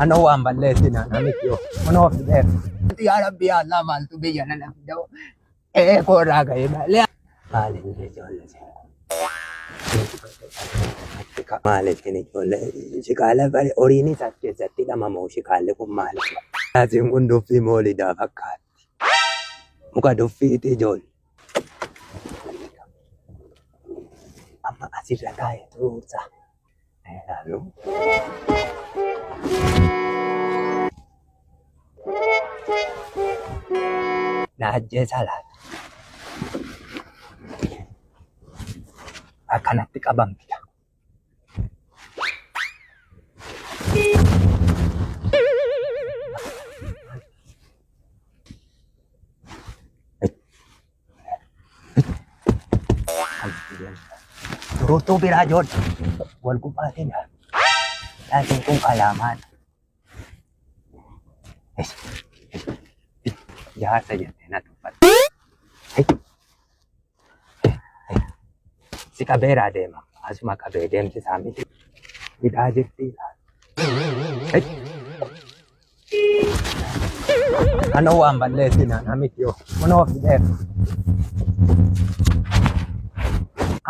Anoo waan balleessina namichi yoo kunoo fideera. Yaa Rabbi yaa Allah maaltu biyya nana fidoo ee koorraa ga'ee malee. Maali inni ijoollee Maali inni ijoollee shikaala horiin isaas keessatti hidhamamoo shikaalli kun maali? Asiin kun duffii moolidaa fakkaatti. Muka duffiiti ijoollee. Amma asirra taa'ee tuursa. Ilaalu. Na ajjeesaa laata? Akkanatti qabamti. Tururtuu biraa ijoollee wal gubbaatiin laatiin kun qalaamaadha. Jaarsa jettee na tuffatte. Si qabeeraa deema. Asuma qabee deemsisaa miti. Hidhaa jirti. Anoo waan balleessina namichi yoo kunoo fideera.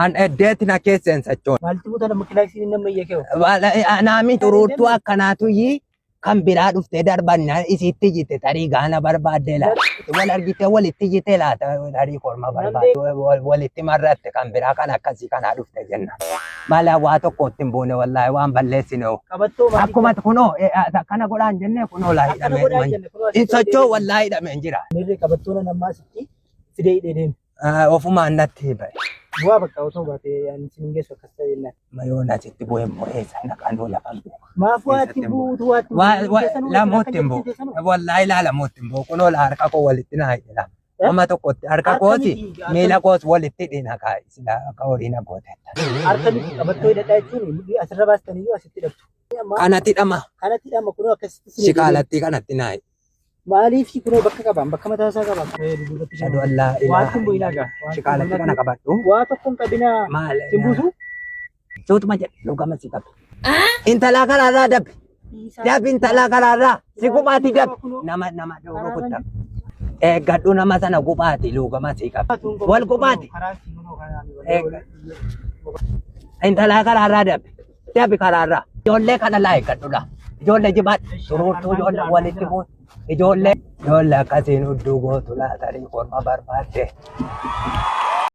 An eddeetti na keesseen sochoon. Maaltu buta nama kilaasii nama iyyee Naami xuruurtuu akkanaatu yii kan biraa dhuftee darbanna isitti jite tarii gaana barbaadde laata. Wal argitee walitti jite laata tarii korma barbaadde walitti marratte kan biraa kan akkasii kanaa dhufte jenna. Mala waa tokko itti hin buune wallaahi waan balleessine hoo. Qabattoo maalii? Akkuma kunoo akkana godhaan jennee kunoo laa Akkana hidhamee godhaa dhuman. jenne kunoo Hin socho'u wallaahi hidhamee hin jira. Mirri qabattoon ammaa sitti fidee hidhee deema. Ofumaan natti ba'e. Bu'aa bakka otoo baatee ani sin hin geessu akkas ta'e jennaan. Mayoon asitti bu'e immoo eessa naqanuu lafa hin beeku. Maaf waa itti buutu waa itti buutu Lamuutti hin bu'u. Wallaahi laalamuutti hin bu'u. Kunoo harka koo walitti naa hidhila. Nama tokkotti harka kooti miila koos walitti hidhina kaa'i. Sila akka horii na gooteetta. Harka miti qabattoo hidhadhaa jechuun mudhii asirra baastaniyyuu asitti hidhattu. Kanatti hidhama. Kanatti hidhama kunoo akkasitti sin hidhee. Shikaalattii kanatti naa hidhi. Maaliif kunoo bakka qabaan bakka mataa isaa qabaa. Shadu allaa Waan kun bu'inaa gaa. Shikaalattii kana qabadhu. Waa tokko hin qabinaa. Maal? Sin buusu? Suutuma jedhe lugama si qabe. Intalaa karaarraa dabbi. Dabbi intalaa karaarraa si guphaati dabbi. Nama nama rukutta. Eeggadhu nama sana guphaati lugama si qabe. Wal guphaati. Intalaa karaarraa dabbi. Dabbi karaarraa. Ijoollee kana laa eeggadhu laa. Ijoollee jibaadhu. Suruurtuu ijoollee walitti buutu. Ijoollee. Ijoollee akkasiin hudduu gootu laa tarii korma barbaadde.